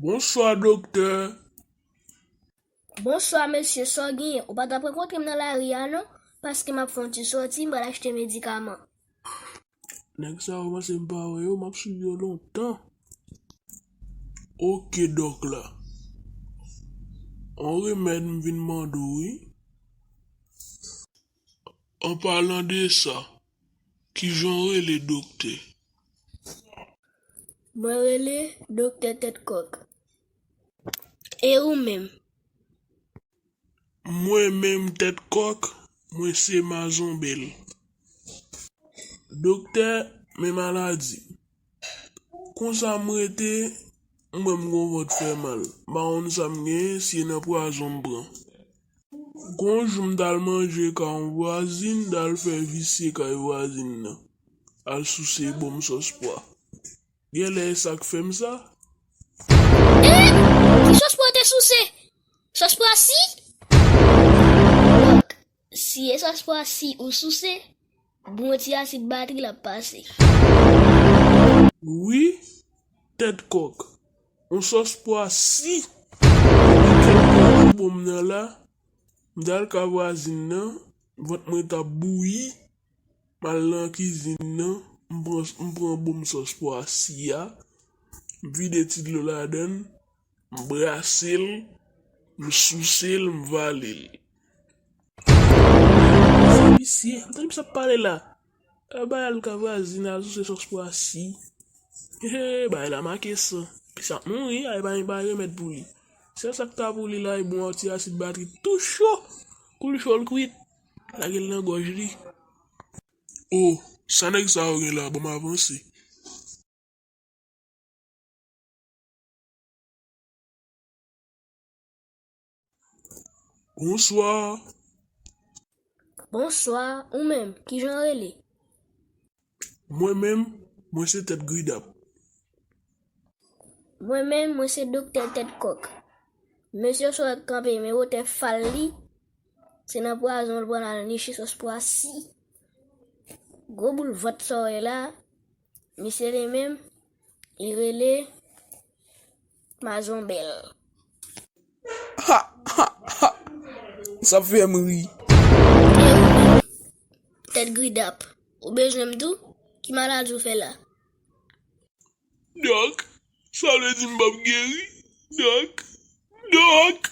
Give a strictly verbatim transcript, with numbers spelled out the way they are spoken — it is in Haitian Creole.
Bonswa, doktè. Bonswa, mesye, sa w genyen? Ou pa t ap rankontre m nan lari a, non? Paske m ap fè yon ti sòti, m pral achte medikaman. Nèg sa yo, panse m pa wè yo, m ap swiv yo lontan. Oke, dòk la. On remèd m vin mande w, wi. An palan de sa, kijan w rele, doktè? Mwen rele Doktè Tèt Kòk. E ou menm? Mwen menm, Tèt Kòk, mwen se Mazonbèl. Doktè, men maladi. Konsa m rete, m wè m gon vant fè mal. M pa konn sa m genyen, si e nan pwazon m pran. Gon jou m t al manje kay yon vwazin, m t al fè visye kay vwazin nan. Al souse bonm sòs pwa. Genlè e sa k fè m sa. E! Ki sòs pwa w te souse? Sòs pwa si? Donk, si e sòs pwa si ou souse, bon ti asid batri l ap pase. Wi, Tèt Kòk. On sòs pwa si. Depi kèk jou bonm nan la, m t al kay vwazin nan, vant mwen t ap bouyi, m al nan kizin nan, m pran, m pran bonm sòs pwa si a, m vide ti dlo ladan l, m brase l, m souse l, m vale l. Sa visye, m tande misye ap pale la. E bagay al kay vwazin al souse sòs pwa si. He, bagay la make san. Misye ap mouri, ay pa gen pa remèd pou li. Sèl sa k ta pou li la, e bon yon ti asid batri tou cho. Kou l cho l kwit. Lage l nan gòj li. O, sa nèg sa yo gen la, ban m avanse. Bonswa. Bonswa, ou menm, kijan w rele? Mwen menm, mwen se Tèt Gridap. Mwen menm, mwen se Doktè Tèt Kòk. Mesye sa w wè k kanpe men wotè fal li, se nan pwazon l pran al niche sòs pwa si. Gwo boul vant sa w wè la, misye li menm, li rele Mazonbèl. Ha, ha, ha. Sa fè m ri. E ou menm, Tèt Gridap, ou bezwen m tou? Ki maladi w fè la? Dòk, sa vle di m p ap geri? Dòk, dòk,